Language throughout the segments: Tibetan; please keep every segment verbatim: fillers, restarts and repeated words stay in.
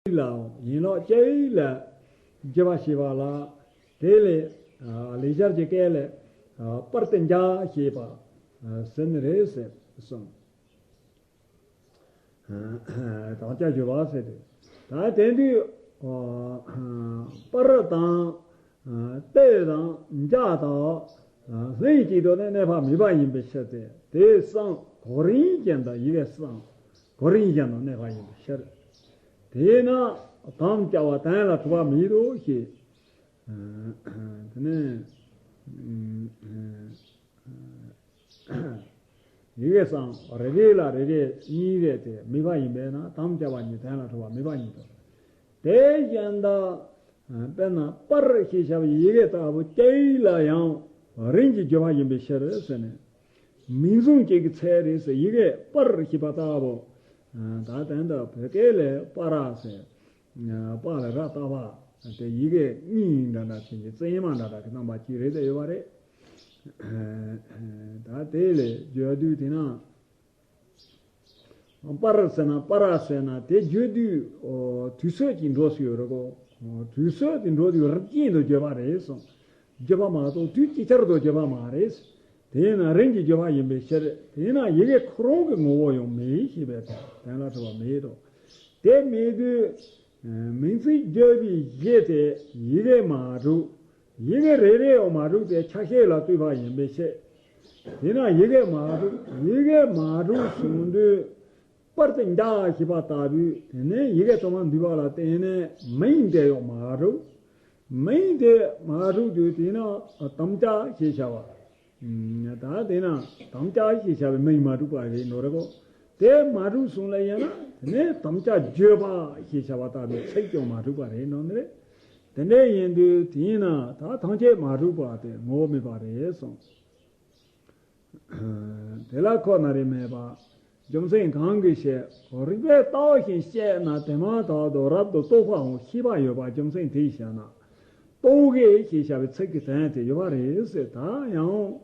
ཡིག་ལའང་ཡན་ལག་ཅིག་ལ་བརྗོད་པ་ཞེས་པ་ལ། དེ་ལས་ལེགས་སྦྱར་གྱི་སྐད་ལས་པར་དུ་འཇགས་ཞེས་པ་ཟེར་ནི་རེད་ཟེར་གསུངས། དམ་བཅའ་བརྗོད་པ་ཟེར་ཏེ། ད་དེ་དུས་པར་དང་ལྟོས་དང་འཇགས་དང་ལྷན་ཅིག་ཏུ་ནི་གནས་པ་མེད་པ་ཡིན་པའི་ཕྱིར་ཏེ། དེ་གསུམ་གོ་རིམ་བཞིན་དུ། ཡི་གེ་གསུམ་གོ་རིམ་བཞིན་དུ་གནས་པ་ཡིན་པའི་ཕྱིར། དེས་ན་དམ་བཅའ་བ་དོན་ལ་གྲུབ་པ་མེད་དོ་ཞེས། དེ་ནས་ཡི་གེ་གསུམ་རེ་རེ་ལ་རེ་རེ་གཉིས་རེ་དེ་མེད་པ་ཡིན་པས་ན། དམ་བཅའ་བ་ཉིད་དོན་ལ་གྲུབ་པ་མེད་པ་ཉིད་དོ། དེ་བཞིན་དུ་དཔེར་ན་པར་ཞེས་བྱ་བའི་ཡི་གེ་ལྟ་བུ་ཅིག་ལ་ཡང་རིམ་གྱིས་བརྗོད་པ་ཡིན་པའི་ཕྱིར་ཟེར་ནས། མིང་གཟུགས་གཅིག་གི་ཚད་རེད་ཟེར། ཡི་གེ་པར་ཞེས་པ་ལྟ་བུ། ད་དོན་དུ་བོད་སྐད་ལས་པར་ཟེར། པ་ལ་ར་བཏགས་པ། དེ་ཡི་གེ་གཉིས་འདྲ་འདྲ་བྱས་ནས་བཙུན་མ་འདྲ་འདྲ་གི་རྣམ་པ་གཅིག་རེད་དེ་ཡོད་པ་རེད། ད་དེ་ལས་བརྗོད་དུས་དེ་ན། པར་ཟེར་ན་པར་ཟེར་ན་དེ་བརྗོད་དུས་དུས་ཚོད་ཀྱི་འགྲོ་སྲིད་ཡོད་རེད་གོ། དུས་ཚོད་དེ་འགྲོ་དུས་རིམ་གྱིས་དུ་བརྗོད་པ་རེད་གསུངས། བརྗོད་པ་མ་གཏོགས་དུས་ཅིག་ཅར་དུ་བརྗོད་པ་མ་རེད། དེས་ན་རིམ་གྱིས་བརྗོད་པ་ཡིན་པའི་ཕྱིར། དེས་ན་ཡི་གེ་ཁོ་རང་གི་ངོ་བོ་ཡང་མེད་ཞེས་པའི་དོན་ལ་གྲུབ་པ་མེད་དོ། དེ་མེད་དུས་མིང་ཚིག་བརྗོད་པའི་གཞི་དེ་ཡི་གེ་མ་གྲུབ། ཡི་གེ་རེ་རེ་ཡང་མ་གྲུབ་སྟེ་ཆ་ཤས་ལ་ལྟོས་པ་ཡིན་པའི་ཕྱིར། དེས་ན་ཡི་གེ་མ་གྲུབ། ཡི་གེ་མ་གྲུབ་བྱུང་དུས་པར་དུ་འཇགས་ཞེས་པ་ལྟ་བུའི་དེ་ནས་ཡི་གེ་དུ་མ་འདུས་པ་ལ་བརྟེན་ནས་མིང་དེ་ཡང་མ་གྲུབ། མིང་དེ་མ་གྲུབ་དུས་དེས་ན་དམ་བཅའ་ཞེས་བྱ་བ། ད་དེས་ན་དམ་བཅའ་ཞེས་བྱ་བའི་མིང་མ་གྲུབ་པ་རེད་འགྲོ་རེད་གོ། དེ་མ་གྲུབ་སོང་ལ་ཡིན་ན་དེ་ནས་དམ་བཅའ་བརྗོད་པ་ཞེས་བྱ་བ་ལྟ་བུའི་ཚིག་ཀྱང་མ་གྲུབ་པ་རེད་འགྲོ་ནི་རེད། དེ་འདྲ་ཡིན་དུས་དེས་ན་ད་ཐམས་ཅད་མ་གྲུབ་པ་དེ་ངོ་བོ་མེད་པ་རེད་གསུངས། དེ་ལ་ཁོ་ན་རེ་མེད་པ། རྒྱུ་མཚན་གང་གིས་ཤེས། རིགས་པས་བརྟགས་ཤིང་དཔྱད་ན་དེ་མ་ཐག་ཏུ་རབ་ཏུ་རྟོགས་པའང་ཤེས་པ་ཡོད་པ། རྒྱུ་མཚན་དེས་ཤེས་ན། རྟོག་གེ་ཞེས་བྱ་བའི་ཚིག་གི་དོན་དེ་ཡོད་པ་རེད་ཟེར། ད་ཡང་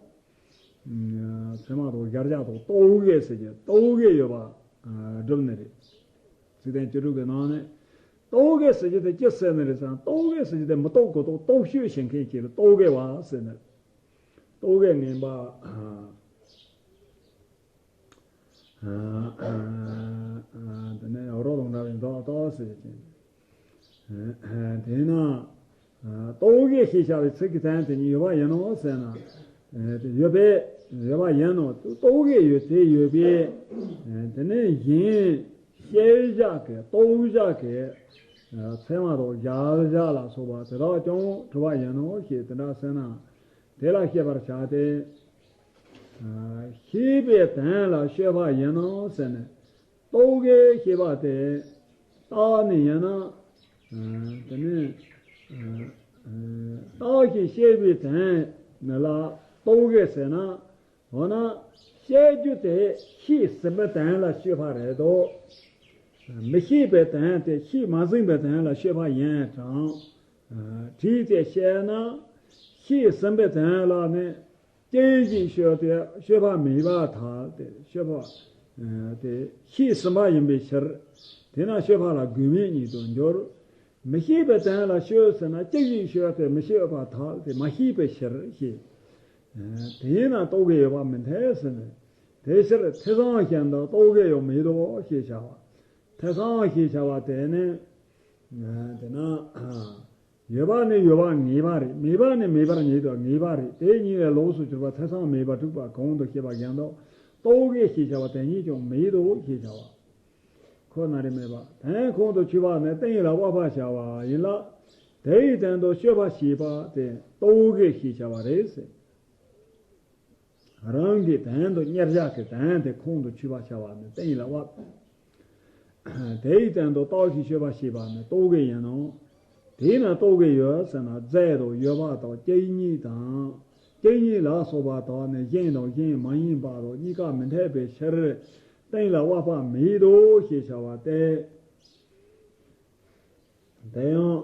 ཚད་མ་དང་གཞལ་བྱ་དང་རྟོག་གེ་ཟེར་གྱི་རྟོག་གེ་ཡོད་པ་སྒྲུབ་ནི་རེད། ཚིག་དོན་བཅུ་དྲུག་གི་ནང་ནས་རྟོག་གེ་ཟེར་གྱི་དེ་ཅི་ཟེར་ནི་རེད་ཟེར་ན། རྟོག་གེ་ཟེར་གྱི་དེ་མི་རྟོག་གོ་རྟོག་རྟོག་ཤོས་བྱེད་མཁན་གྱི་རྟོག་གེ་བ་ཟེར་ནི། རྟོག་གེ་ངན་པ། དེ་ནས་རོ་དང་འདྲ་བའི་མདོག་ཏོ་ཟེར་ཅིང་། དེས་ན་རྟོག་གེ་ཞེས་བྱ་བའི་ཚིག་གི་དོན་དེ་ཉིད་ཡོད་པ་ཡིན་ནོ་ཟེར་ན། ཡོད་པས་ཡོད་པ་ཡིན་ནོ། རྟོག་གེ་ཡོད་དེ་ཡོད་པས། དེ་ནས་གཞན་ཤེས་བྱ་གི་རྟོག་བྱ་གི་ཚད་མ་དང་གཞལ་བྱ་ལ་སོགས་པ་དེ་དག་ཀྱང་གྲུབ་པ་ཡིན་ནོ་ཞེས་དེ་འདྲ་ཟེར་ན། དེ་ལ་ཤེས་པར་བྱ་སྟེ། ཤེས་པའི་དོན་ལ་དཔྱོད་པ་ཡིན་ནོ་ཟེར་ནས། རྟོག་གེ་ཞེས་པ་དེ་བརྟགས་ནས་ཡིན་ན། དེ་ནས་བརྟགས་ཤིང་དཔྱད་པའི་དོན་ལ་རྟོག་གེ་ཟེར་ན། འོ་ན་དཔྱད་རྒྱུ་དེ་ཤེས་ཟིན་པའི་དོན་ལ་དཔྱོད་པ་རེད་དོ། མི་ཤེས་པའི་དོན་དེ་ཤེས་མ་ཟིན་པའི་དོན་ལ་དཔྱོད་པ་ཡིན་ཀྱང་། དྲིས་ཏེ་བཤད་ན། ཤེས་ཟིན་པའི་དོན་ལ་ནི་སྐྱེ་བཞིན་དཔྱོད་དེ་དཔྱོད་པ་མེད་པར་ཐལ་ཏེ། དཔྱོད་པ་དེ་ཤེས་ཟིན་པ་ཡིན་པའི་ཕྱིར། དེས་ན་དཔྱོད་པ་ལ་དགོས་མེད་ཉིད་དུ་འགྱུར། མི་ཤེས་པའི་དོན་ལ་དཔྱོད་ཟེར་ན། སྐྱེ་བཞིན་དཔྱོད་དེ་མི་ཤེས་པར་ཐལ་ཏེ། མ་ཤེས་པའི་ཕྱིར་ཞེས། དེས་ན་རྟོག་གེ་ཡོད་པ་མི་འཐད་ཟེར་ནས། དེའི་ཕྱིར་ཐེ་ཚོམ་བཞིན་དུ་རྟོག་གེ་ཡང་མེད་དོ་ཞེས་བྱ་བ། ཐེ་ཚོམ་ཞེས་བྱ་བ་དེ་ནི། དེས་ན། ཡོད་པ་ནི་ཡོད་པར་ངེས་པ་རེད། མེད་པ་ནི་མེད་པར་ངེས་དང་ངེས་པ་རེད། དེ་གཉིས་ལས་ལོགས་སུ་གྱུར་པ་ཐེ་ཚོམ་མེད་པར་གྲུབ་པ་གོང་དུ་བཤད་པ་བཞིན་དུ་རྟོག་གེ་ཞེས་བྱ་བ་དེ་ཉིད་ཀྱང་མེད་དོ་ཞེས་བྱ་བ། ཁོ་ན་རེ་མེད་པ། དོན་ཁོང་དུ་ཆུད་པ་ནི་གཏན་ལ་དབབ་པར་བྱ་བ་ཡིན་ལ། དེ་ཡི་དོན་དུ་དཔྱོད་པ་ཞེས་པ་དེ་རྟོག་གེ་ཞེས་བྱ་བ་རེད་ཟེར། རང་གི་དོན་དུ་གཉེར་བྱ་གི་དོན་དེ་ཁོང་དུ་ཆུད་པར་བྱ་བ་ནི་གཏན་ལ་དབབ། དེ་ཡི་དོན་དུ་བརྟགས་ཤིང་དཔྱོད་པ་ཞེས་པ་ནི་རྟོག་གེ་ཡིན་ནོ། དེས་ན་རྟོག་གེ་ཡོད་ཟེར་ན་རྫས་དང་ཡོད་པ་དང་སྐྱེ་གཉིས་དང་། སྐྱེ་གཉིས་ལ་སོགས་པ་དག་ནི་གཞན་དང་གཞན་མ་ཡིན་པ་དང་གཉིས་ཀ་མི་འཐད་པའི་ཕྱིར་གཏན་ལ་དབབ་པ་མེད་དོ་ཞེས་བྱ་བ་སྟེ། དེ་ཡང་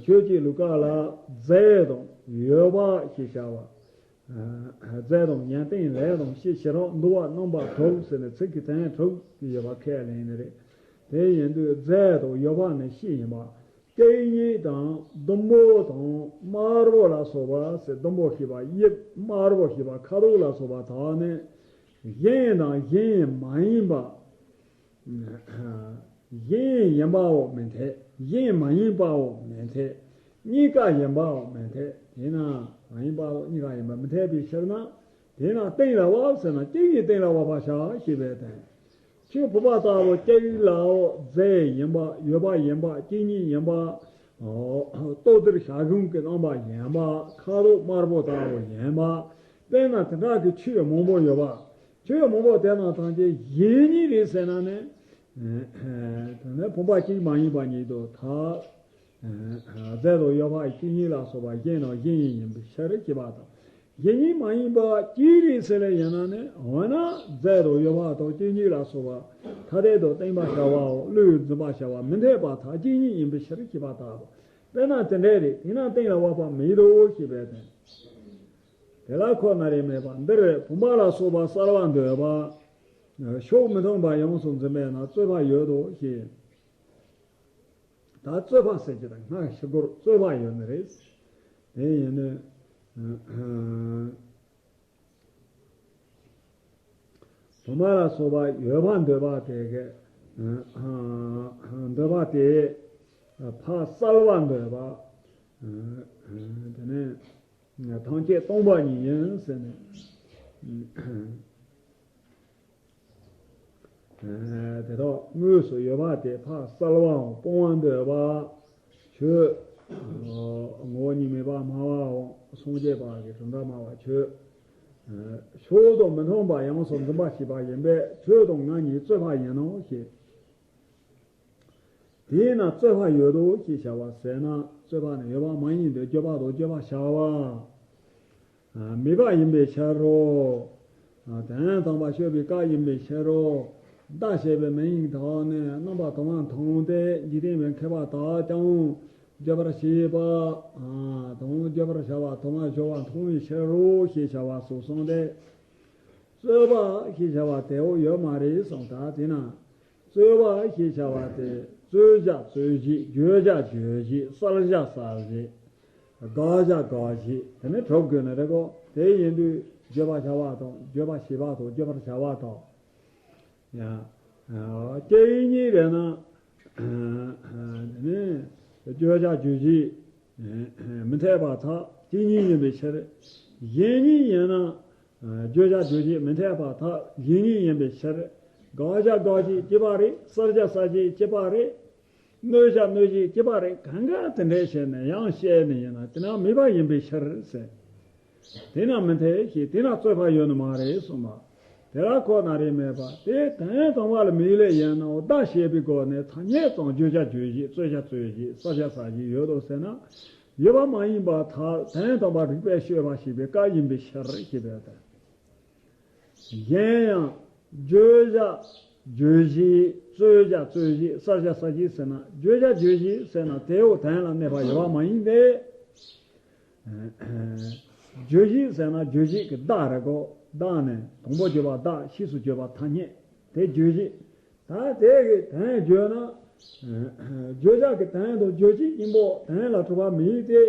ཆོས་ཀྱི་ལུགས་ཀ་ལ་རྫས་དང་ཡོད་པ་ཞེས་བྱ་བ། རྫས་དང་ཡོན་ཏན་ལས་དང་ཕྱིར་བྱེད་རང་འདུ་བ་རྣམ་པ་དྲུག་ཟེར་ནས་ཚིག་གི་དོན་དྲུག་ཡོད་པ་ཁས་ལེན་ནི་རེད། དེ་ཡིན་དུས་རྫས་དང་ཡོད་པ་ནི་ཤེས་ཡིན་པ། སྐད་གཉིས་དང་ཟླུམ་པོ་དང་དམར་པོ་ལ་སོགས་པ་ཟེར། ཟླུམ་པོ་ཞེས་པ་དབྱིབས། དམར་པོ་ཞེས་པ་ཁ་དོག་ལ་སོགས་པ་དག་ནི་གཞན་དང་གཞན་མ་ཡིན་པ། གཞན་ཡིན་པའོ་མི་འཐད། གཞན་མ་ཡིན་པའོ་མི་འཐད། གཉིས་ཀ་ཡིན་པའོ་མི་འཐད། དེས་ན་མ་ཡིན་པའོ་གཉིས་ཀ་ཡིན་པ་མི་འཐད་པའི་ཕྱིར་ན། དེས་ན་གཏན་ལ་དབབ་ཟེར་ན་སྐད་གཉིས་གཏན་ལ་དབབ་པར་བྱ་ཞེས་པའི་དོན། ཁྱོད་བུམ་པ་ལྟ་བུ་སྐད་ལའོ་རྫས་ཡིན་པ། ཡོད་པ་ཡིན་པ། སྐད་གཉིས་ཡིན་པ། ལྟོ་ལྡིར་ཞག་གཞུང་གི་རྣམ་པ་ཡིན་པ། ཁ་དོག་དམར་པོ་ལྟ་བུ་ཡིན་པ། དཔེར་ན་དེ་འདྲ་གི་ཆོས་མང་པོ་ཡོད་པ། ཆོས་མང་པོ་དེ་རྣམས་ཐམས་ཅད་གཞན་ཉིད་རེད་ཟེར་ན་ནི། དེ་ནི་བུམ་པ་གཅིག་མ་ཡིན་པ་ཉིད་དུ་ཐལ། རྫས་དང་ཡོད་པ་སྐད་གཉིས་ལ་སོགས་པ་གཞན་དང་གཞན་ཡིན་པའི་ཕྱིར་ཞེས་པ་དང་། གཞན་ཉིད་མ་ཡིན་པ་གཅིག་རེད་ཟེར་ལེ་ཡིན་ན་ནི། འོ་ན་རྫས་དང་ཡོད་པ་དང་སྐད་གཉིས་ལ་སོགས་པ་ཐ་དད་དུ་བསྟན་པར་བྱ་བའོ། བློས་འཛིན་པར་བྱ་བ་མི་འཐད་པར་ཐལ། གཅིག་ཉིད་ཡིན་པའི་ཕྱིར་ཞེས་པ་ལྟ་བུ། དཔེར་ན་དེ་འདྲ་རེད། དེས་ན་གཏན་ལ་དབབ་པ་མེད་དོ་ཞེས་པའི་དོན། དེ་ལ་ཁོ་ན་རེ་མེད་པ། འདིར་བུམ་པ་ལ་སོགས་པ་གསལ་བར་འདོད་པ། ཕྱོགས་མི་མཐུན་པ་ཡོངས་སུ་འཛིན་པས་ན་རྩོད་པ་ཡོད་དོ་ཞེས། ད་རྩོད་པ་ཟེར་གྱི་དང་སྔ་ཕྱི་སྒོར་རྩོད་པ་ཡོད་ནི་རེད། དེ་ཡིན་ནི། བུམ་པ་ལ་སོགས་པ་ཡོད་པར་འདོད་པ་དེ་གའི། འདོད་པ་དེ་ཕར་གསལ་བར་འདོད་པ། དེ་ནས་ཐམས་ཅད་སྟོང་པ་ཉིད་ཡིན་ཟེར་ནས། དེ་དག་དངོས་སུ་ཡོད་པ་དེ་ཕར་གསལ་བའམ་སྤོང་བར་འདོད་པ། ཆོས་ངོ་བོ་ཉིད་མེད་པ་སྨྲ་བའམ་སངས་རྒྱས་པ་གི་གྲུབ་མཐའ་སྨྲ་བ་ཆོས། ཕྱོགས་དང་མི་མཐུན་པ་ཡོངས་སུ་འཛིན་པ་ཞེས་པ་ཡིན་པས། ཁྱོད་དང་ང་གཉིས་རྩོད་པ་ཡིན་ནོ་ཞེས། དེས་ན་རྩོད་པ་ཡོད་དོ་ཞེས་བྱ་བ་ཟེར་ན། རྩོད་པ་ནི་ཡོད་པ་མ་ཡིན་ཏེ། བརྗོད་པ་དང་བརྗོད་པར་བྱ་བ་མེད་པ་ཡིན་པའི་ཕྱིར་རོ། དོན་དམ་པར་དཔྱོད་པའི་སྐབས་ཡིན་པའི་ཕྱིར་རོ། བདག་ཞེས་པའི་མིང་དག་ནི་རྣམ་པ་དུ་མར་མཐོང་སྟེ། འཇིག་རྟེན་པའི་མཁས་པ་དག་ཀྱང་བརྗོད་པར་བྱེད་པ། དང་བརྗོད་པར་བྱ་བ་དུ་མར་སྦྱོར་བ་མཐོང་བའི་ཕྱིར་རོ་ཞེས་བྱ་བ་སོགས་གསུངས་ཏེ། རྩོད་པ་ཞེས་བྱ་བ་དེའོ་ཡོད་མ་རེད་གསུངས། ད་དེས་ན། རྩོད་པ་ཞེས་བྱ་བ་དེ་རྩོད་བྱ་རྩོད་བྱེད། བརྗོད་བྱ་བརྗོད་བྱེད། གསལ་བྱ་གསལ་བྱེད། དགག་བྱ་དགག་བྱེད། དེ་ནི་གྲུབ་དགོས་ནི་རེད་གོ། དེ་ཡིན་དུས་བརྗོད་པར་བྱ་བ་དང་བརྗོད་པར་བྱེད་པ་དང་བརྗོད་པར་བྱ་བ་དང་། ཡང་སྐྱེ་བའི་གཉིས་རེད་ན། དེ་ནི་བརྗོད་བྱ་རྗོད་བྱེད་མི་འཐད་པར་ཐལ། སྐྱེ་གཉིས་ཡིན་པའི་ཕྱིར། གཞན་གཉིས་ཡིན་ན། བརྗོད་བྱ་རྗོད་བྱེད་མི་འཐད་པར་ཐལ། གཞན་གཉིས་ཡིན་པའི་ཕྱིར། དགག་བྱ་དགག་བྱེད་སྐྱེས་པ་རེད། གསལ་བྱ་གསལ་བྱེད་སྐྱེས་པ་རེད། གནོད་བྱ་གནོད་བྱེད་སྐྱེས་པ་རེད། གང་ག་དེ་འདྲ་བྱས་ནས་ཡང་བཤད་ནས་ཡིན་ན། དེ་ན་མེད་པ་ཡིན་པའི་ཕྱིར་ཟེར། དེ་ན་མི་འཐད་ཞེས། དེ་ན་རྩོད་པ་ཡོད་ནི་མ་རེད་གསུངས་པ། དེ་ལ་ཁོ་ན་རེ་མེད་པ། དེ་དོན་དམ་པ་ལ་མི་ལས་ཡིན་ནའང་བདག་ཞེས་པའི་སྒོ་ནས་ཐ་སྙད་ཙམ་བརྗོད་བྱ་རྗོད་བྱེད། རྩོད་བྱ་རྩོད་བྱེད། གསལ་བྱ་གསལ་བྱེད་ཡོད་དོ་ཟེར་ན། ཡོད་པ་མ་ཡིན་པར་ཐལ། དོན་དམ་པར་རིགས་པས་དཔྱོད་པར་བྱེད་པའི་སྐབས་ཡིན་པའི་ཕྱིར་ཞེས་པའི་དོན། གཞན་ཡང་། བརྗོད་བྱ་རྗོད་བྱེད། རྩོད་བྱ་རྩོད་བྱེད། གསལ་བྱ་གསལ་བྱེད་ཟེར་ན། བརྗོད་བྱ་རྗོད་བྱེད་ཟེར་ན་དེའོ་དོན་ལ་གནས་པ་ཡོད་པ་མ་ཡིན་ཏེ། རྗོད་བྱེད་ཟེར་ན་རྗོད་བྱེད་ཀྱི་བདག་རེད་གོ། བདག་ནི་དང་པོ་བརྗོད་པ་བདག། ཕྱིས་སུ་བརྗོད་པ་ཐ་སྙད་དེ་རྗོད་བྱེད། ད་དེ་གི་དོན་བརྗོད་ན། བརྗོད་བྱ་གི་དོན་དང་རྗོད་བྱེད་གཉིས་པོ་དོན་ལ་གྲུབ་པ་མེད་དེ།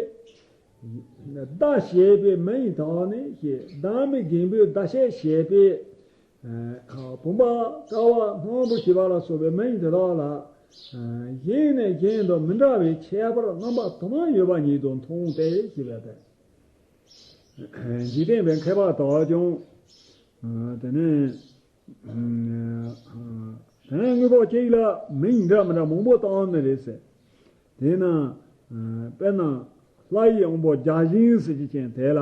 བདག་ཞེས་པའི་མིང་དག་ནི་ཞེས། བདག་མེད་རྒན་པོས་བདག་བཤད་བྱས་པའི། བུམ་པ་ཀ་བ་སྣམ་བུ་ཞེས་པ་ལ་སོགས་པའི་མིང་དེ་དག་ལ། གཞན་ནས་གཞན་དུ་མི་འདྲ་བའི་ཁྱད་པར་རྣམ་པ་དུ་མ་ཡོད་པ་ཉིད་དུ་མཐོང་སྟེ་ཞེས་པ་སྟེ། འཇིག་རྟེན་པའི་མཁས་པ་དག་ཀྱང་། དེ་ནས། དེ་ནས་དངོས་པོ་གཅིག་ལ་མིང་འདྲ་མི་འདྲ་མང་པོ་བཏགས་ནི་རེད་ཟེར། དེས་ན། དཔེར་ན། ལྷ་ཡི་དབང་པོ་བརྒྱ་བྱིན་ཟེར་གྱི་ཅན་དེ་ལ།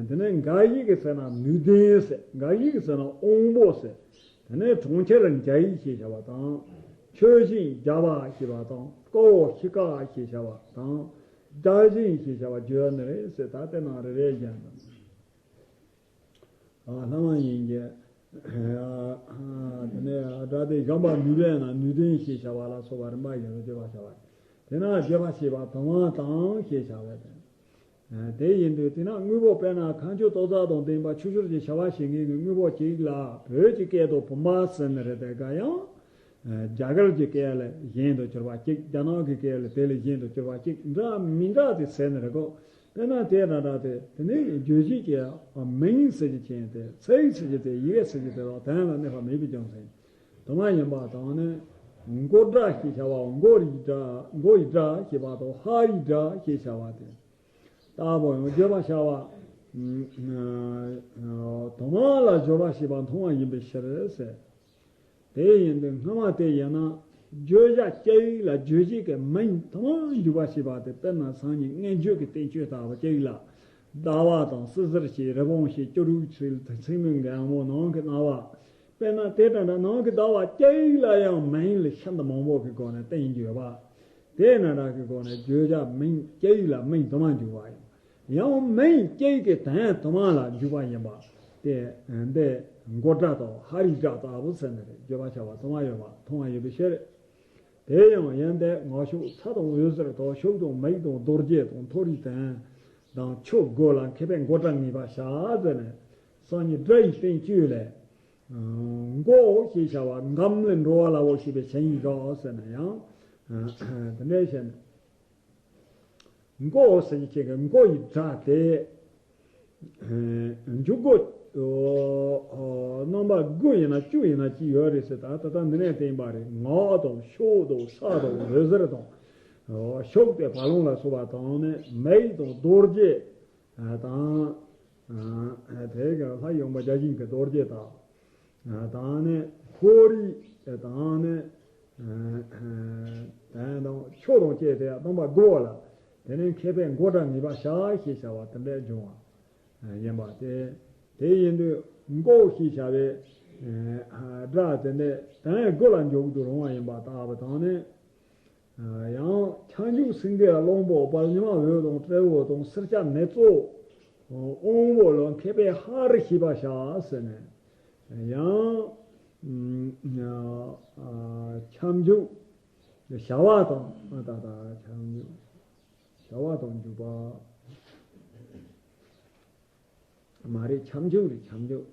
དེ་ནས་འགའ་ཞིག་གིས་ཟེར་ན་ནུས་ལྡན་ཟེར། འགའ་ཞིག་གིས་ཟེར་ན་དབང་པོ་ཟེར། དེ་ནས་གྲོང་ཁྱེར་འཇའ་ཡིས་ཞེས་བྱ་བ་དང་། ཆུ་བཞིན་རྒྱ་བ་ཞེས་པ་དང་། ཀ་བོ་ཤི་ཀ་ཞེས་བྱ་བ་དང་། བརྒྱ་བྱིན་ཞེས་བྱ་བ་བརྗོད་ནི་རེད་ཟེར། ད་དེ་ནང་རེ་རེ་བཞིན་དུ། ལྷ་མ་ཡིན་གྱི། དེ་ནས་སྒྲ་དེ་གཞན་པ་ནུས་པས་ན་ནུས་ལྡན་ཞེས་བྱ་བ་ལ་སོགས་པ་རིམ་པ་བཞིན་དུ་བརྗོད་པར་བྱ་བ། དེས་ན་བརྗོད་པར་བྱེད་པ་དུ་མ་དང་ཞེས་བྱ་བ་དང་། དེ་ཡིན་དུས་དེས་ན་དངོས་པོ་དཔེར་ན་ཁ་མཆུ་ཏོག་ཙག་དང་ལྡན་པ་ཆུ་ཤུར་གྱི་བྱ་བ་བྱེད་མཁན་གྱི་དངོས་པོ་གཅིག་ལ་བོད་ཀྱི་སྐད་དུ་བུམ་པ་ཟེར་ནི་རེད། དེ་ག་ཡང་། རྒྱ་གར་གྱི་སྐད་ལ་གཞན་དུ་གྱུར་པ་གཅིག་རྒྱ་ནག་གི་སྐད་ལ་དེ་ལས་གཞན་དུ་གྱུར་པ་གཅིག་འདྲ་མི་འདྲ་དེ་ཟེར་ནི་རེད་གོ། དཔེར་ན་དེ་འདྲ་འདྲ་དེ་དེ་ནི་རྗོད་བྱེད་ཀྱི་མིང་ཟེར་གྱི་ཅན་དེ་ཚིག་ཟེར་གྱི་དེ་ཡི་གེ་ཟེར་གྱི་དེ་དག་དོན་ལ་གནས་པ་མེད་པའི་རྒྱུ་མཚན་དུ་མ་ཡིན་པ་དང་ནི། མགོ་སྒྲ་ཞེས་བྱ་བ་མགོ་ཡི་སྒྲ་མགོ་ཡི་སྒྲ་ཞེས་པ་དང་ཧ་རིའི་སྒྲ་ཞེས་བྱ་བ་དེ། ལྟ་བུ་ཡང་བརྗོད་པར་བྱ་བ། དུ་མ་ལ་སྦྱོར་བ་བྱས་པ་མཐོང་བ་ཡིན་པའི་ཕྱིར་ཟེར། དེ་ཡིན་དུས་སྔ་མ་དེ་ཡིན་ན་བརྗོད་བྱ་སྐྱེ་ཡུལ་ལ་རྗོད་བྱེད་ཀྱི་མིང་དུ་མ་འཇུག་པ་ཞེས་པ་དེ། དཔེར་ན་སང་ཉིན་མངོན་བརྗོད་ཀྱི་བསྟན་བཅོས་ལྟ་བུ་སྐྱེ་ཡུལ་ལ་ཟླ་བ་དང་སྲིད་ཟེར་ཞེས་རི་བོང་ཞེས་སྐྱུ་རུ་ཚིག་ཚིག་མིང་གང་མོ་ནང་གི་སྣང་བ། དཔེར་ན་དེ་འདྲ་འདྲ་ནང་གི་ཟླ་བ་སྐྱེ་ཡུལ་ལ་ཡང་མིང་ལ་ཤིན་ཏུ་མང་པོ་གི་སྒོ་ནས་བསྟན་ཡོད་པ། དེ་ན་འདྲ་གི་སྒོ་ནས་བརྗོད་བྱ་མིང་སྐྱེ་ཡུལ་ལ་མིང་དུ་མ་འཇུག་པ་ཡིན། ཡང་མིང་སྐྱེ་ཡུལ་གྱི་དོན་དུ་མ་ལ་འཇུག་པ་ཡིན་པ། དེ་འདི་མགོ་སྒྲ་དང་ཧ་རིའི་སྒྲ་ལྟ་བུ་ཟེར་ནི་རེད། བརྗོད་པར་བྱ་བ་དུ་མ་ཡོད་པ་མཐོང་བ་ཡོད་པའི་ཕྱིར། དེ་ཡང་ཡོན་ཏན་ངག་ཕྱོགས་ཚ་དང་འོད་ཟེར་དང་ཕྱོགས་དང་མིག་དང་རྡོ་རྗེ་དང་མཐོ་རིས་དང་དང་ཆོས་སྒོ་ལ་མཁས་པས་མགོ་སྒྲ་ངེས་པར་བྱ་ཟེར་ནས། སང་ཉིན་སྒྲ་ཡི་བསྟན་བཅོས་ལས། མགོ་ཞེས་བྱ་བ་འགམ་ལས་འགྲོ་བ་ལ་འོ་ཞེས་པའི་ཆ་ཡིན་རོ་ཟེར་ན་ཡང་། དེ་འདྲའི་བྱས་ནས། མགོ་ཟེར་གྱི་ཅན་གྱི་མགོ་ཡི་སྒྲ་དེ། འཇུག་སྒོ། རྣམ་པ་དགུ་ཡིན་ན་བཅུ་ཡིན་ན་ཅི་ཡོད་རེད་ཟེར། ད་ད་ལྟ་འདི་ནས་བསྟན་པ་རེད། ངག་དང་ཕྱོགས་དང་ས་དང་འོད་ཟེར་དང་། ཕྱོགས་དེ་བ་ལང་ལ་སོགས་པ་དང་ནི་མིག་དང་རྡོ་རྗེ། དང་། དེ་ག་ལྷ་ཡངས་པ་བརྒྱ་བྱིན་གྱི་རྡོ་རྗེ་དང་། དང་ནི་ཁོ་རི་དང་ནི། དང་དང་ཆོས་དང་བཅས་ཏེ་སྟོང་པ་དགུ་པོ་ལ། དེ་ནི་མཁས་པས་མགོ་སྒྲ་ངེས་པར་བྱ་ཞེས་བྱ་བ་དེ་འདྲའི་འབྱུང་བ་ཡིན་པ་སྟེ། དེ་ཡིན་དུས་མགོ་ཞེས་བྱ་བའི་སྒྲ་དེ་ནི་དོན་དགུ་ལ་འཇོག་ཏུ་རུང་བ་ཡིན་པ་ལྟ་བུ་དང་ནི། ཡང་ཁྱབ་འཇུག་སེང་གེ་གླང་པོ་དཔལ་ཉི་མ་འོད་དང་སྤྲེའུ་དང་སེར་སྐྱ་ནེ་ཙོ། དབང་པོ་ལ་མཁས་པས་ཧ་རི་ཞེས་པ་བྱ་ཟེར་ནས། ཡང་། ཁྱབ་འཇུག་བྱ་བ་དང་ད་ལྟ་ཁྱབ་འཇུག་བྱ་བ་དང་འཇུག་པ། མ་རེད། ཁྱབ་འཇུག་རེད། ཁྱབ་འཇུག་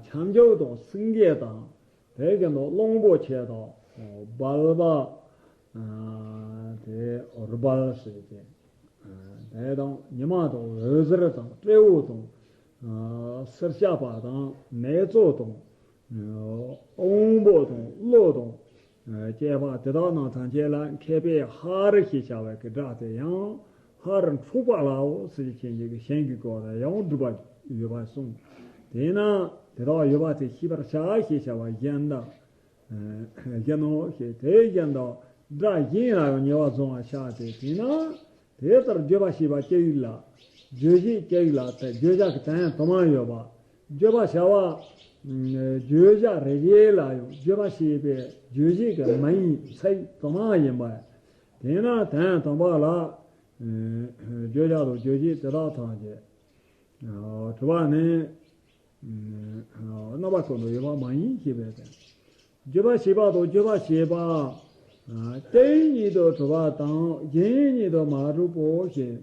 ཁྱབ་འཇུག་དང་སེང་གེ་དང་། དེ་ག་ནོ་གླང་པོ་ཆེ་དང་སྦལ་པ། དེ་སྦལ་ཟེར་ཏེ། དེ་དང་ཉི་མ་དང་འོད་ཟེར་དང་སྤྲེའུ་དང་། སེར་སྐྱ་པ་དང་ནེ་ཙོ་དང་། དབང་པོ་དང་བློ་དང་། བཅས་པ་དེ་དག་རྣམས་ཐམས་ཅད་ལ་མཁས་པས་ཧ་རི་ཞེས་བྱ་བའི་གི་སྒྲ་དེ་ཡང་ཧ་རི་འཁྲུག་པ་ལའོ་ཟེར་གྱི་ཅན་གྱི་གཞན་གྱི་སྐོར་ལ་ཡང་སྒྲུབ་པ་ཡོད་པར་གསུངས། དེས་ན་དེ་དག་ཡོད་པ་དེ་ཤེས་པར་བྱ་ཞེས་བྱ་བ་གཞན་དག་གཞན་ནོ་ཞེས་དེ་བཞིན་དུ་སྒྲ་གཞན་ལ་ཡང་ཉེ་བར་བཟུང་བར་བྱ་སྟེ། དེས་ན་དེ་ལྟར་བརྗོད་པ་ཞེས་པ་སྐྱེ་ཡུལ་ལ། རྗོད་བྱེད་སྐྱེ་ཡུལ་ལ་ཐལ། བརྗོད་བྱ་གི་དོན་དུ་མ་ཡོད་པ། བརྗོད་པ་བྱ་བ། བརྗོད་བྱ་རེ་རེ་ལ་ཡང་བརྗོད་པ་ཞེས་པའི་རྗོད་བྱེད་ཀྱི་མིང་ཚིག་དུ་མ་ཡིན་པ། དེས་ན་དོན་དམ་པ་ལ། བརྗོད་བྱ་དང་རྗོད་བྱེད་དེ་དག་ཐམས་ཅད། གྲུབ་པ་ནི། རྣམ་པ་ཀུན་ཏུ་ཡོད་པ་མ་ཡིན་ཞེས་པའི་དོན། བརྗོད་པ་ཞེས་པ་དང་བརྗོད་པ་ཞེས་པ། སྐྱེ་བོའི་ཉིད་དུ་གྲུབ་པ་དང་གཞན་ཉིད་དུ་མ་གྲུབ་པོ་ཞེས།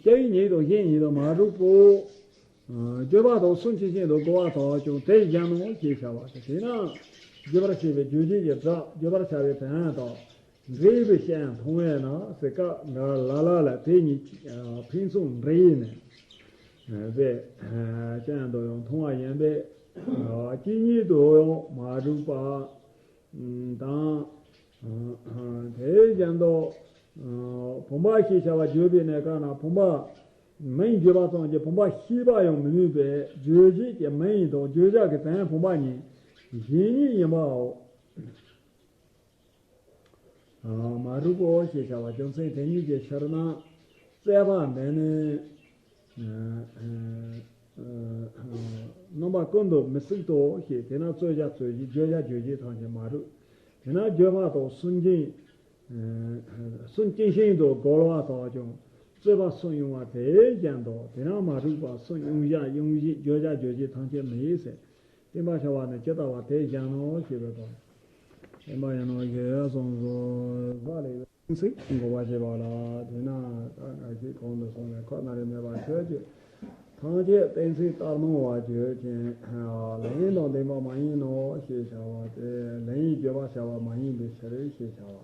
སྐྱེ་བོའི་ཉིད་དང་གཞན་ཉིད་དུ་མ་གྲུབ་པོ། བརྗོད་པ་དང་སུན་འབྱིན་ཅན་དུ་གོ་བ་དག་ཀྱང་དེ་གཞན་ནོ་ཞེས་བྱ་བ་སྟེ། དེས་ན་བརྗོད་པར་བྱེད་པའི་རྗོད་བྱེད་ཀྱི་སྒྲ་བརྗོད་པར་བྱ་བའི་དོན་དང་། འབྲེལ་བའི་ཤེས་མཐོང་བས་ན་ཟེར་སྐབས་འགའ་ལ་ལ་ལ་དེ་གཉིས་ཕན་ཚུན་འབྲེལ་ནས་པའི་ཅན་དུ་ཡང་མཐོང་བ་ཡིན་པས། སྐྱེ་གཉིས་དུ་ཡང་མ་གྲུབ་པ་དང་། དེ་བཞིན་དུ་བུམ་པ་ཞེས་བྱ་བ་བརྗོད་པའི་གནས་སྐབས་ན་བུམ་པ་མིང་བརྗོད་པ་ཙམ་གྱིས་བུམ་པ་ཤེས་པ་ཡང་མི་ནུས་པས། རྗོད་བྱེད་ཀྱི་མིང་དང་བརྗོད་བྱ་གི་དོན་བུམ་པ་གཉིས་གཞན་ཉིད་ཡིན་པའོ། མ་རིག་པའོ་ཞེས་བྱ་བ་རྒྱུ་མཚན་དེ་ཉིད་ཀྱི་ཕྱིར་ན། རྩོད་པ་འདི་ནི། རྣམ་པ་ཀུན་ཏུ་མི་གཟིགས་སོ་ཞེས། དེས་ན་རྩོད་བྱ་རྩོད་བྱེད། བརྗོད་བྱ་རྗོད་བྱེད་ཐམས་ཅད་མ་རིག། དེས་ན་བརྗོད་པ་དང་སུན་འབྱིན། སུན་འབྱིན་ཞིང་དུ་རྒོལ་བ་དག་ཀྱང་རྩོད་པ་སུན་དབྱུང་བ་དེ་བཞིན་དུ། དེས་ན་མ་རིག་པ་སུན་དབྱུང་བྱ་དབྱུང་བྱེད། བརྗོད་བྱ་རྗོད་བྱེད་ཐམས་ཅད་མི་ཡིན་ཟེར། བསྟན་པ་བྱ་བ་ནི་ཇི་ལྟ་བ་དེ་བཞིན་ནོ་ཞེས་པའི་དོན། བསྟན་པ་ཡིན་ནོ་ཞེས་གསུངས་སོ། ས་ལས་ཚིག་འགོག་པ་བྱེད་པ་ལ། དེས་ན་ད་ང་ཞིག་གོང་དུ་སོང་བའི་ཁོ་ན་རེ་མེད་པར་ཆོས་ཀྱི། ཐམས་ཅད་གཏན་ཚིགས་ལྟར་སྣང་བར་བརྗོད་ཅིང་། ལན་ཡིན་དང་ལྡན་པ་མ་ཡིན་ནོ་ཞེས་བྱ་བ་སྟེ། ལན་ཡིན་བརྗོད་པར་བྱ་བ་མ་ཡིན་པའི་ཕྱིར་ཞེས་བྱ་བ།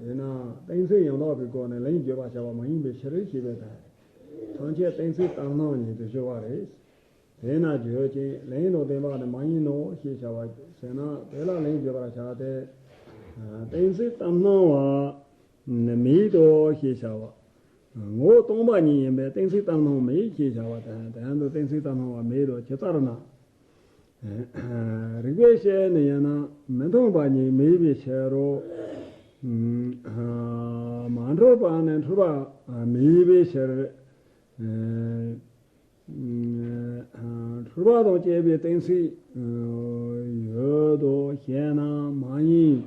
དེས་ན་གཏན་ཚིགས་ཡང་དག་པའི་སྒོ་ནས་ལན་ཡིན་བརྗོད་པར་བྱ་བ་མ་ཡིན་པའི་ཕྱིར་ཞེས་པའི་དོན། ཐམས་ཅད་གཏན་ཚིགས་ལྟར་སྣང་ཉིད་དུ་ཞུ་བ་རེད། དེས་ན་བརྗོད་ཅིང་ལན་ཡིན་དང་ལྡན་པ་ནི་མ་ཡིན་ནོ་ཞེས་བྱ་བ་ཟེར་ན། དེ་ལ་ལན་ཡིན་བརྗོད་པར་བྱ་སྟེ། གཏན་ཚིགས་ལྟར་སྣང་བ་མེད་དོ་ཞེས་བྱ་བ། ངོ་བོ་སྟོང་པ་ཉིད་ཡིན་པས་གཏན་ཚིགས་ལྟར་སྣང་མེད་ཅེས་བྱ་བ་དང་། དོན་དུ་གཏན་ཚིགས་ལྟར་སྣང་བ་མེད་དོ། ཇི་ལྟར་ན། རིགས་པས་དཔྱད་ནས་ཡིན་ན་མི་མཐུན་པ་ཉིད་མེད་པའི་ཕྱིར་རོ། མ་འཁྲུལ་པ་ནི་འཁྲུལ་པ་མེད་པའི་ཕྱིར། འཁྲུལ་པ་དང་བཅས་པའི་གཏན་ཚིགས་ཡོད་དོ་ཞེ་ན་མ་ཡིན།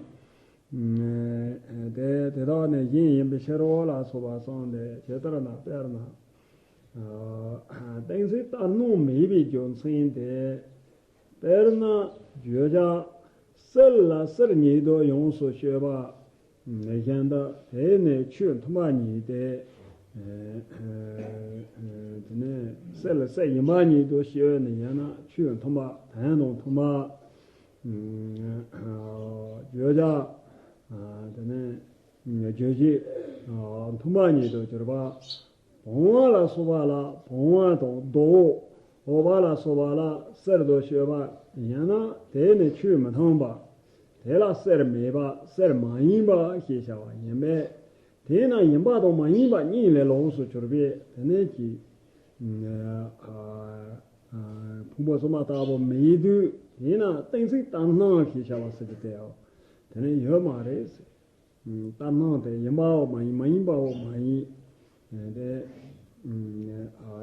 དེ་དེ་དག་ནི་གཞན་ཡིན་པའི་ཕྱིར་རོ་ལ་སོགས་པ་གསུངས་ཏེ། ཇི་ལྟར་ན། དཔེར་ན། གཏན་ཚིགས་ལྟར་སྣང་མེད་པའི་རྒྱུ་མཚན་དེ། དཔེར་ན་བརྗོད་བྱ་གསེར་ལ་གསེར་ཉིད་དུ་ཡོངས་སུ་དཔྱོད་པ་བཞིན་དུ། དེ་ནི་ཆོས་མཐུན་པ་ཉིད་དེ། དེ་ནི་གསེར་ལ་གསེར་ཡིན་པ་ཉིད་དུ་དཔྱོད་ནས་ཡིན་ན་ཆོས་མཐུན་པ། དོན་དང་མཐུན་པ། བརྗོད་བྱ། དེ་ནས་རྗོད་བྱེད་མཐུན་པ་ཉིད་དུ་གྱུར་པ། བུང་བ་ལ་སོགས་པ་ལ་བུང་བ་དང་རྡོ། འོད་པ་ལ་སོགས་པ་ལ་གསེར་དུ་དཔྱོད་པ་ཡིན་ན། དེ་ནི་ཆོས་མི་མཐུན་པ། དེ་ལ་གསེར་མེད་པ། གསེར་མ་ཡིན་པ་ཞེས་བྱ་བ་ཡིན་པས། དེས་ན་ཡིན་པ་དང་མ་ཡིན་པ་གཉིས་ལས་ལོགས་སུ་གྱུར་པས། དེ་ནས་ཀྱི། ཕུང་པོ་གསུམ་པ་ལྟ་བུ་མེད་དུས། དེས་ན་གཏན་ཚིགས་ལྟར་སྣང་ཞེས་བྱ་བ་ཟེར་གྱི་དེའོ། དེ་ནི་ཡོད་མ་རེད། ལྟར་སྣང་དེ་ཡིན་པའོ་མ་ཡིན། མ་ཡིན་པའོ་མ་ཡིན། དེ་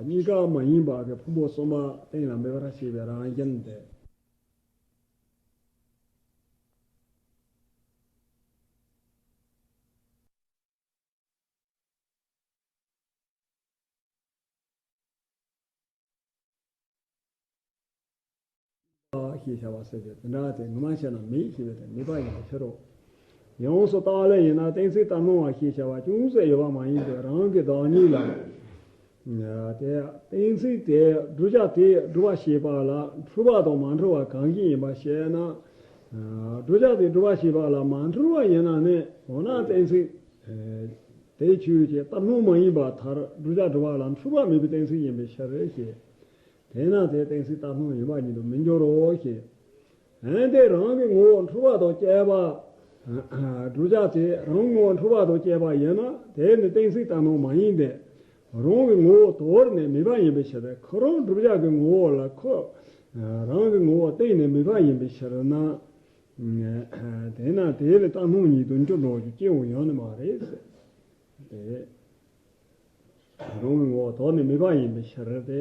གཉིས་ཀ་མ་ཡིན་པ་གི་ཕུང་པོ་གསུམ་པ་གཏན་ལ་འབེབས་པར་བྱེད་པའི་རང་བཞིན་དེ། ཞེས་བྱ་བ་ཟེར་ཏེ། དེ་འདྲ་དེ་ངོ་མ་བྱས་ན་མེད་ཞེས་པའི་དེ་མེད་པ་ཡིན་པའི་ཕྱིར་རོ། ཡོངས་སུ་བརྟགས་ལས་ཡིན་ན་གཏན་ཚིགས་ལྟར་སྣང་བ་ཞེས་བྱ་བ་ཅུང་ཟད་ཡོད་པ་མ་ཡིན་ཏེ། རང་གི་བདག་ཉིད་ལ། དེ་གཏན་ཚིགས་དེ་བསྒྲུབ་བྱ་དེས་སྒྲུབ་པ་བྱེད་པ་ལ་འཁྲུལ་པ་དང་མ་འཁྲུལ་བ་གང་ཞིག་ཡིན་པ་ཞེ་ན། བསྒྲུབ་བྱ་དེས་སྒྲུབ་པ་བྱེད་པ་ལ་མ་འཁྲུལ་བ་ཡིན་ན་ནི། འོ་ན་གཏན་ཚིགས་དེ་ཆོས་ཅན། ལྟར་སྣང་མ་ཡིན་པར་ཐལ། བསྒྲུབ་བྱ་སྒྲུབ་པ་ལ་འཁྲུལ་པ་མེད་པའི་གཏན་ཚིགས་ཡིན་པའི་ཕྱིར་ཞེས། དེས་ན་དེ་གཏན་ཚིགས་ལྟར་སྣང་ཡིན་པ་ཉིད་དུ་མི་འགྱུར་རོ་ཞེས། འོན་ཏེ་རང་གི་ངོ་བོ་འཁྲུལ་པ་དང་བཅས་པ། བསྒྲུབ་བྱ་དེ་རང་ངོ་བོ་འཁྲུལ་པ་དང་བཅས་པ་ཡིན་ན། དེ་ནི་གཏན་ཚིགས་ལྟར་སྣང་མ་ཡིན་ཏེ། རང་གི་ངོ་བོ་དོར་ནས་མེད་པ་ཡིན་པའི་ཕྱིར། ཁོ་རང་བསྒྲུབ་བྱ་གི་ངོ་བོ་ལ་ཁོ་རང་གི་ངོ་བོ་བརྟེན་ནས་མེད་པ་ཡིན་པའི་ཕྱིར་ན། དེས་ན་དེ་ལ་ལྟར་སྣང་ཉིད་དུ་འགྱུར་རོ་ཞེས་སྐྱེ་བོ་ཡང་ནི་མ་རེད་ཟེར། དེ། རང་གི་ངོ་བོ་དོར་ནས་མེད་པ་ཡིན་པའི་ཕྱིར་ཏེ།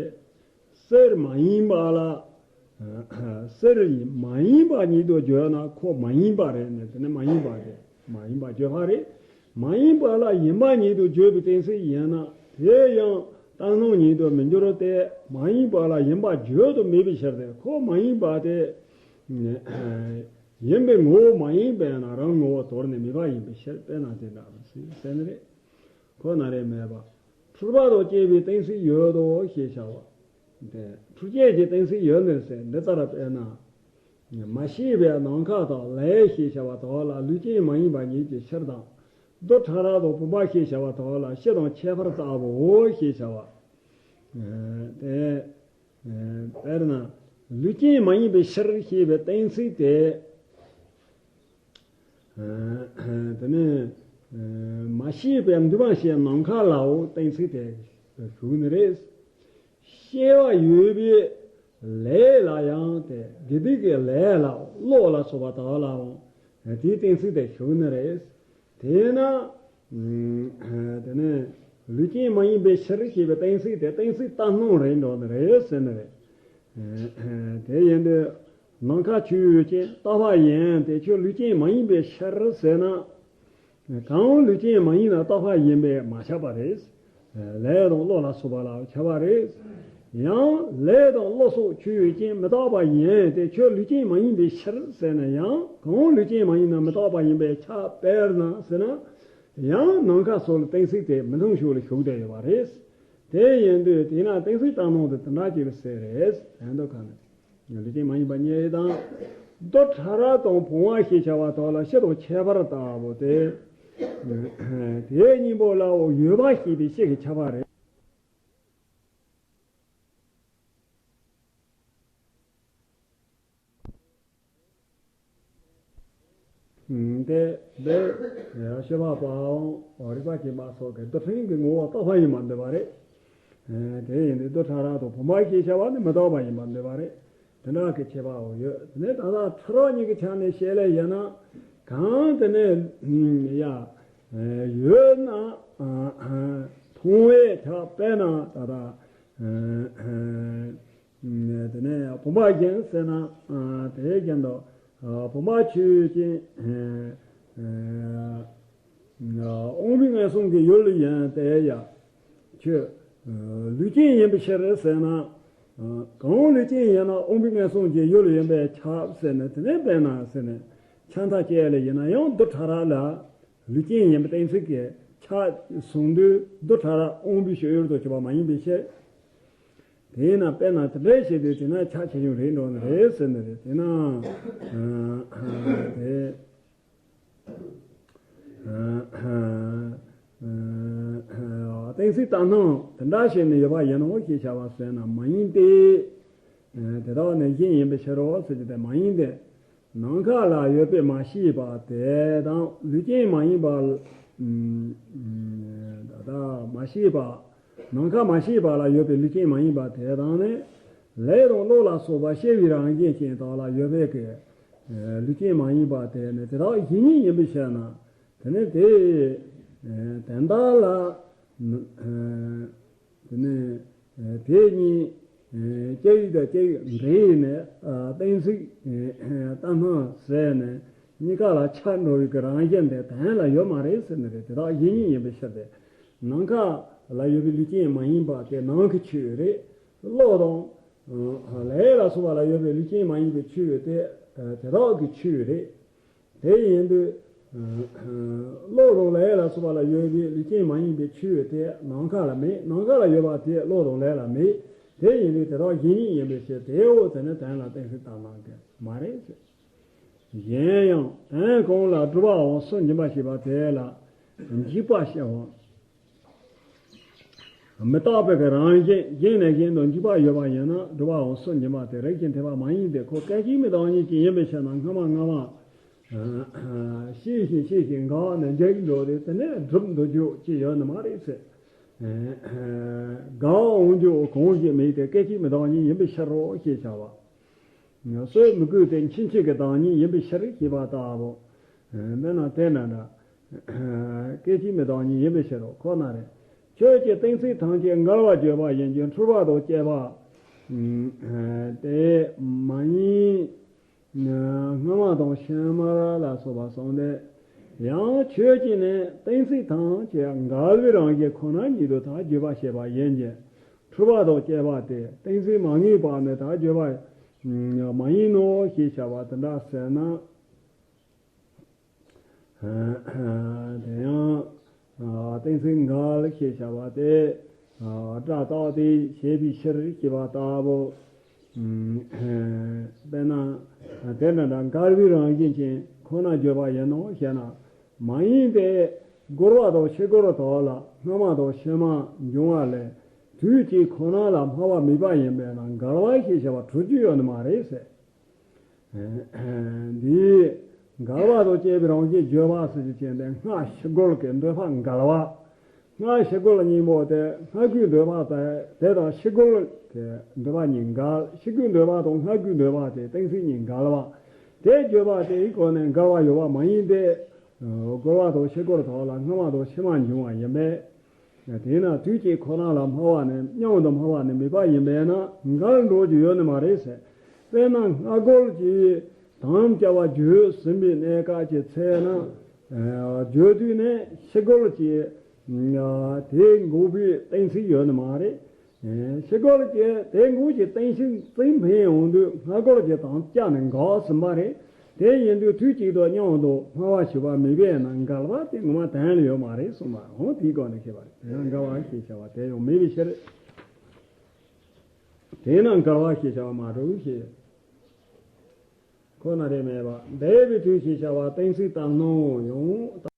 གསེར་མ་ཡིན་པ་ལ། གསེར་མ་ཡིན་པ་ཉིད་དུ་བརྗོད་ན་ཁོ་མ་ཡིན་པ་རེད་ནས། དེ་ནི་མ་ཡིན་པ་རེད། མ་ཡིན་པ་བརྗོད་པ་རེད། མ་ཡིན་པ་ལ་ཡིན་པ་ཉིད་དུ་བརྗོད་པའི་གཏན་ཚིགས་ཡིན་ན། དེ་ཡང་ལྟར་སྣང་ཉིད་དུ་མི་འགྱུར་ཏེ། མ་ཡིན་པ་ལ་ཡིན་པ་བརྗོད་དུ་མེད་པའི་ཕྱིར་ཏེ། ཁོ་མ་ཡིན་པ་དེ། ཡིན་པའི་ངོ་བོ་མ་ཡིན་པས་ན་རང་ངོ་བོ་དོར་ནས་མེད་པ་ཡིན་པའི་ཕྱིར། དཔེར་ན་དེ་འདྲ་ཟེར་ཟེར་ནི་རེད། ཁོ་ན་རེ་མེད་པ། འཁྲུལ་པ་དང་བཅས་པའི་གཏན་ཚིགས་ཡོད་དོ་ཞེས་བྱ་བ། དེ་འཁྲུལ་བཅས་ཀྱི་གཏན་ཚིགས་ཡོད་ནི་ཟེར་འདི་ལྟར་དཔེར་ན། མ་སྐྱེས་པའི་ནམ་མཁའ་དང་ལས་ཞེས་བྱ་བ་དག་ལ་ལུས་ཅན་མ་ཡིན་པ་ཉིད་ཀྱི་ཕྱིར་དང་། རྡུལ་ཕྲ་རབ་དང་བུམ་པ་ཞེས་བྱ་བ་དག་ལ་སྤྱི་དང་ཁྱད་པར་ལྟ་བུའོ་ཞེས་བྱ་བ། དེ། དཔེར་ན། ལུས་ཅན་མ་ཡིན་པའི་ཕྱིར་ཞེས་པའི་གཏན་ཚིགས་དེ། དེ་ནས། མ་སྐྱེས་པའི་འདུས་མ་བྱས་ནམ་མཁའ་ལའོ་གཏན་ཚིགས་དེ་ཞུགས་ནི་རེད། སྐྱེ་བ་ཡོད་པའི་ལས་ལ་ཡང་དེ། དགེ་སྡིག་གི་ལས་ལ་བློ་ལ་སོགས་པ་དག་ལའང་དེའི་གཏན་ཚིགས་དེ་ཞུགས་ནི་རེད། དེས་ན། དེ་ནས་ལུས་ཅན་མ་ཡིན་པའི་ཕྱིར་ཞེས་པའི་གཏན་ཚིགས་དེ་གཏན་ཚིགས་ལྟར་སྣང་རེད་འགྲོ་ནི་རེད་ཟེར་ནི་རེད། དེ་ཡིན་དུས་ནམ་མཁའ་ཆོས་ཅན་རྟག་པ་ཡིན་ཏེ་ཁྱོད་ལུས་ཅན་མ་ཡིན་པའི་ཕྱིར་ཟེར་ན། གང་ལུས་ཅན་མ་ཡིན་ན་རྟག་པ་ཡིན་པས་མ་ཁྱབ་པ་རེད། ལས་དང་བློ་ལ་སོགས་པ་ལ་ཁྱབ་པ་རེད། ཡང་ལས་དང་བློ་སོགས་ཆོས་ཅན་མི་རྟག་པ་ཡིན་ཏེ་ཁྱོད་ལུས་ཅན་མ་ཡིན་པའི་ཕྱིར་ཟེར་ན་ཡང་གང་ལུས་ཅན་མ་ཡིན་ན་མི་རྟག་པ་ཡིན་པས་ཁྱབ། དཔེར་ན་ཟེར་ན། ཡང་ནམ་མཁའ་སོགས་ལ་གཏན་ཚིགས་དེ་མི་མཐུན་ཕྱོགས་ལ་ཞུགས་བསྡད་ཡོད་པ་རེད། དེ་ཡིན་དུས་དེས་ན་གཏན་ཚིགས་བཏང་སྣང་དེ་དེ་འདྲ་ཅིག་ཟེར་རེད། དོན་དུ་གང་ནས་ལུས་ཅན་མ་ཡིན་པ་གཉིས་དང་། རྡུལ་ཕྲ་རབ་དང་བུམ་པ་ཞེས་བྱ་བ་དག་ལ་སྤྱི་དང་ཁྱད་པར་ལྟ་བུ་སྟེ། དེའི་གཉིས་པོ་ལའོ་ཡོད་པ་ཞེས་པའི་སྤྱི་གི་ཁྱབ་པ་རེད། དེ་འདི་ཤེས་པ་པའམ་རིག་པ་ཅན་པ་སོགས་ཀྱིས་རྡུལ་ཕྲན་གྱི་ངོ་བོ་རྟོགས་པ་ཡིན་པར་འདོད་པ་རེད། དེ་ཡིན་དུས་རྡུལ་ཕྲ་རབ་དང་བུམ་པ་ཞེས་བྱ་བ་ནི་མི་རྟོགས་པ་ཡིན་པར་འདོད་པ་རེད། དེ་འདྲ་གི་ཁྱད་པར་ཡོད། དེ་ནས་ད་ལྟ་ཕྲ་རབ་གཉིས་ཀྱི་ཆ་ནས་བཤད་ལེ་ཡིན་ན། གང་དེ་ནས་ཡ་ཡོད་ན་མཐོང་བའི་ཆ། དཔེར་ན་ད་ལྟ་དེ་ནས་བུམ་པ་ཅན་ཟེར་ན་དེའི་རྒྱན་དུ་བུམ་པ་ཆོས་ཅན། དབང་པོའི་མངོན་སུམ་གྱི་ཡུལ་ཡིན་ཏེ་ཡ། ཁྱོད་ལུས་ཅན་ཡིན་པའི་ཕྱིར་ཟེར་ན། གང་ལུས་ཅན་ཡིན་ན་དབང་པོའི་མངོན་སུམ་གྱི་ཡུལ་ཡིན་པས་ཁྱབ་ཟེར་ནས། དེ་ནས་དཔེར་ན་ཟེར་ནས་ཆ་མཐའ་བཅད་ལེ་ཡིན་ན་ཡང་རྡུལ་ཕྲ་རབ་ལ་ལུས་ཅན་ཡིན་པའི་གཏན་ཚིགས་ཀྱི་ཆ་བཟུང་དུས་རྡུལ་ཕྲ་རབ་དབང་པོའི་ཕྱིར་ཡུལ་དུ་གྱུར་པ་མ་ཡིན་པའི་ཕྱིར། དེས་ན་དཔེར་ན་དེ་འདྲའི་བྱེད་དུས་དེས་ན་ཆ་ཆེ་ཆུང་རེད་འགྲོ་ནི་རེད་ཟེར་ནི་རེད། དེས་ན་དེ། གཏན་ཚིགས་བཏང་སྣང་དེ་འདྲ་བྱས་ནས་ཡོད་པ་ཡིན་ནོ་ཞེས་བྱ་བ་ཟེར་ན་མ་ཡིན་ཏེ། དེ་དག་ནི་གཞན་ཡིན་པའི་ཕྱིར་རོ་ཟེར་གྱི་དེ་མ་ཡིན་ཏེ། ནམ་མཁའ་ལ་ཡོད་པའི་མ་ཤེས་པ་དེ་དང་ལུས་ཅན་མ་ཡིན་པ། ད་ལྟ་མ་ཤེས་པ། ནམ་མཁའ་མ་ཤེས་པ་ལ་ཡོད་པའི་ལུས་ཅན་མ་ཡིན་པ་དེ་དང་ནི། ལས་དང་བློ་ལ་སོགས་པ་ཤེས་པའི་རང་བཞིན་ཅན་དག་ལ་ཡོད་པའི་གི་ལུས་ཅན་མ་ཡིན་པ་དེ་ནི་དེ་དག་གཞན་ཉིད་ཡིན་པའི་ཕྱིར་ན། དེ་ནི་དེ་དོན་དག་ལ། དེ་ནས་དེ་གཉིས་སྐྱེ་ཡུལ་དང་སྐྱེ་བའི་འབྲས་ནས་གཏན་ཚིགས་བཏང་སྣང་ཟེར་ནས་གཉིས་ཀ་ལ་ཆ་འགྲོ་བའི་གི་རང་བཞིན་དེ་དོན་ལ་ཡོད་མ་རེད་ཟེར་ནི་རེད། དེ་དག་གཞན་ཉིད་ཡིན་པའི་ཕྱིར་ཏེ། ནམ་མཁའ་ལ་ཡོད་པའི་ལུས་ཅན་མ་ཡིན་པ་དེ་ནང་གི་ཆོས་རེད། བློ་དང་ལས་ལ་སོགས་པ་ལ་ཡོད་པའི་ལུས་ཅན་མ་ཡིན་པའི་ཆོས་དེ་དེ་དག་གི་ཆོས་རེད། དེ་ཡིན་དུས། བློ་དང་ལས་ལ་སོགས་པ་ལ་ཡོད་པའི་ལུས་ཅན་མ་ཡིན་པའི་ཆོས་དེ་ནམ་མཁའ་ལ་མེད། ནམ་མཁའ་ལ་ཡོད་པ་དེ་བློ་དང་ལས་ལ་མེད། དེ་ཡིན་དུས་དེ་དག་གཞན་ཉིད་ཡིན་པའི་ཕྱིར་དེའོ། དེ་ནི་དོན་ལ་གཏན་ཚིགས་བཏང་སྣང་གི་མ་རེད་ཟེར། གཞན་ཡང་དོན་གང་ལ་སྒྲུབ་པའམ་སུན་འབྱིན་པ་ཞེས་པ་དེ་ལ་འཇིགས་པ་ཞེས་པ། མི་རྟག་པའི་གི་རང་བཞིན་གཞན་ནས་གཞན་དུ་འཇིགས་པ་ཡོད་པ་ཡིན་ན་སྒྲུབ་པའམ་སུན་འབྱིན་པ་དེ་རེག་ཅིང་འཐད་པ་མ་ཡིན་ཏེ། ཁོ་སྐད་ཅིག་མའི་བདག་ཉིད་ཅིག་ཡིན་པའི་ཕྱིར་ན་སྔ་མ་སྔ་མ་ཤེས་ཤིང་ཤེས་ཤིང་འགགས་ནས་འཇིགས་འགྲོ་སྟེ་དེ་ནས་སྒྲུབ་འདོད་རྒྱུ་ཅི་ཡོད་ནི་མ་རེད་ཟེར། འགག་འོང་རྒྱུ་གང་ཞིག་མེད་དེ་སྐད་ཅིག་མའི་བདག་ཉིད་ཡིན་པའི་ཕྱིར་རོ་ཞེས་བྱ་བ། སོས་མི་དགོས་ཏེ་ཕྱིན་ཆད་ཀྱི་བདག་ཉིད་ཡིན་པའི་ཕྱིར་ཞེས་པ་ལྟ་བུ། དཔེར་ན་དེ་ན་འདྲ། སྐད་ཅིག་མའི་བདག་ཉིད་ཡིན་པའི་ཕྱིར་རོ། ཁོ་ན་རེ། ཆོས་ཀྱི་གཏན་ཚིགས་ཐམས་ཅད་འགལ་བར་བརྗོད་པ་ཡིན་གྱི་འཁྲུལ་པ་དང་བཅས་པ་དེ་མ་ཡིན། སྔ་མ་དང་ཕྱི་མ་ལ་སོགས་པ་གསུངས་ཏེ། ཡང་ཆོས་ཀྱི་ནི་གཏན་ཚིགས་ཐམས་ཅད་འགལ་བའི་རང་བཞིན་ཁོ་ན་ཉིད་དུ་ཐལ་བརྗོད་པ་བྱེད་པ་ཡིན་གྱི། འཁྲུལ་པ་དང་བཅས་པ་སྟེ་གཏན་ཚིགས་མ་ངེས་པ་ནི་ཐལ་བརྗོད་པ་མ་ཡིན་ནོ་ཞེས་བྱ་བ་དེ་འདྲ་ཟེར་ན། དེ་ཡང་གཏན་ཚིགས་འགལ་ཞེས་བྱ་བ་སྟེ། སྒྲ་རྟག་སྟེ་ཞེས་པའི་ཕྱིར་ཞེས་པ་ལྟ་བུ། དཔེར་ན། དེ་འདྲ་འདྲ་འགལ་བའི་རང་བཞིན་ཅན་ཁོ་ན་བརྗོད་པ་ཡིན་ནོ་ཞེ་ན། མ་ཡིན་ཏེ། རྒོལ་བ་དང་ཕྱིར་རྒོལ་དག་ལ་སྔ་མ་དང་ཕྱི་མ་འབྱུང་བ་ལས། དུས་གཅིག་ཁོ་ན་ལ་སྨྲ་བ་མེད་པ་ཡིན་པས་ན་འགལ་བ་ཞེས་བྱ་བ་གྲུབ་རྒྱུ་ཡོད་ནི་མ་རེད་ཟེར། འདིའི་འགལ་བ་དང་བཅས་པའི་རང་བཞིན་བརྗོད་པ་ཟེར་རྒྱུ་ཅན་དེ་སྔ་ཕྱི་རྒོལ་གྱི་འདོད་པ་འགལ་བ། སྔ་ཕྱི་རྒོལ་གཉིས་པོ་དེ་སྔ་རྒོལ་འདོད་པ་དེ་དེ་དང་ཕྱི་རྒོལ་གྱི་འདོད་པ་གཉིས་འགལ། ཕྱི་རྒོལ་འདོད་པ་དང་སྔ་རྒོལ་འདོད་པ་དེ་གཏན་ཚིགས་གཉིས་འགལ་བ། དེ་བརྗོད་པ་དེའི་སྒོ་ནས་འགལ་བ་ཡོད་པ་མ་ཡིན་ཏེ། རྒོལ་བ་དང་ཕྱིར་རྒོལ་དག་ལ་སྔ་མ་དང་ཕྱི་མ་འབྱུང་བ་ཡིན་པས། དེས་ན་དུས་གཅིག་ཁོ་ན་ལ་སྨྲ་བ་ནི་མཉམ་དུ་སྨྲ་བ་ནི་མེད་པ་ཡིན་པས་ན་འགལ་འགྲོ་རྒྱུ་ཡོད་ནི་མ་རེད་ཟེར། དཔེར་ན་སྔ་རྒོལ་གྱིས་དམ་བཅའ་བ་བརྗོད་ཟིན་པའི་གནས་སྐབས་ཀྱི་ཚེ་ན། བརྗོད་དུས་ནས་ཕྱི་རྒོལ་གྱིས་དེ་འགོག་པའི་གཏན་ཚིགས་ཡོད་ནི་མ་རེད། ཕྱི་རྒོལ་གྱིས་དེ་འགོག་གི་གཏན་ཚིགས་འཕེན་ཡོང་དུས་སྔ་རྒོལ་གྱི་དམ་བཅའ་ནི་འགག་ཟིན་པ་རེད། དེ་ཡིན་དུས་དུས་གཅིག་ཏུ་སྙོམས་འཇུག་སྨྲ་བ་ཞུ་བ་མེད་པས་ན་འགལ་བ་དེ་ངོ་མ་དོན་ལ་ཡོད་མ་རེད་གསུངས་པ། འོ་དེའི་སྒོ་ནས་བཤད་པ་རེད། དེས་ན་འགལ་བ་ཞེས་བྱ་བ་དེ་ཡང་མེད་པའི་ཕྱིར། དེས་ན་འགལ་བ་ཞེས་བྱ་བ་མ་གྲུབ་ཞེས། ཁོ་ན་རེ་མེད་པ་འདས་པའི་དུས་ཞེས་བྱ་བ་གཏན་ཚིགས་ལྟར་སྣང་ཡང་།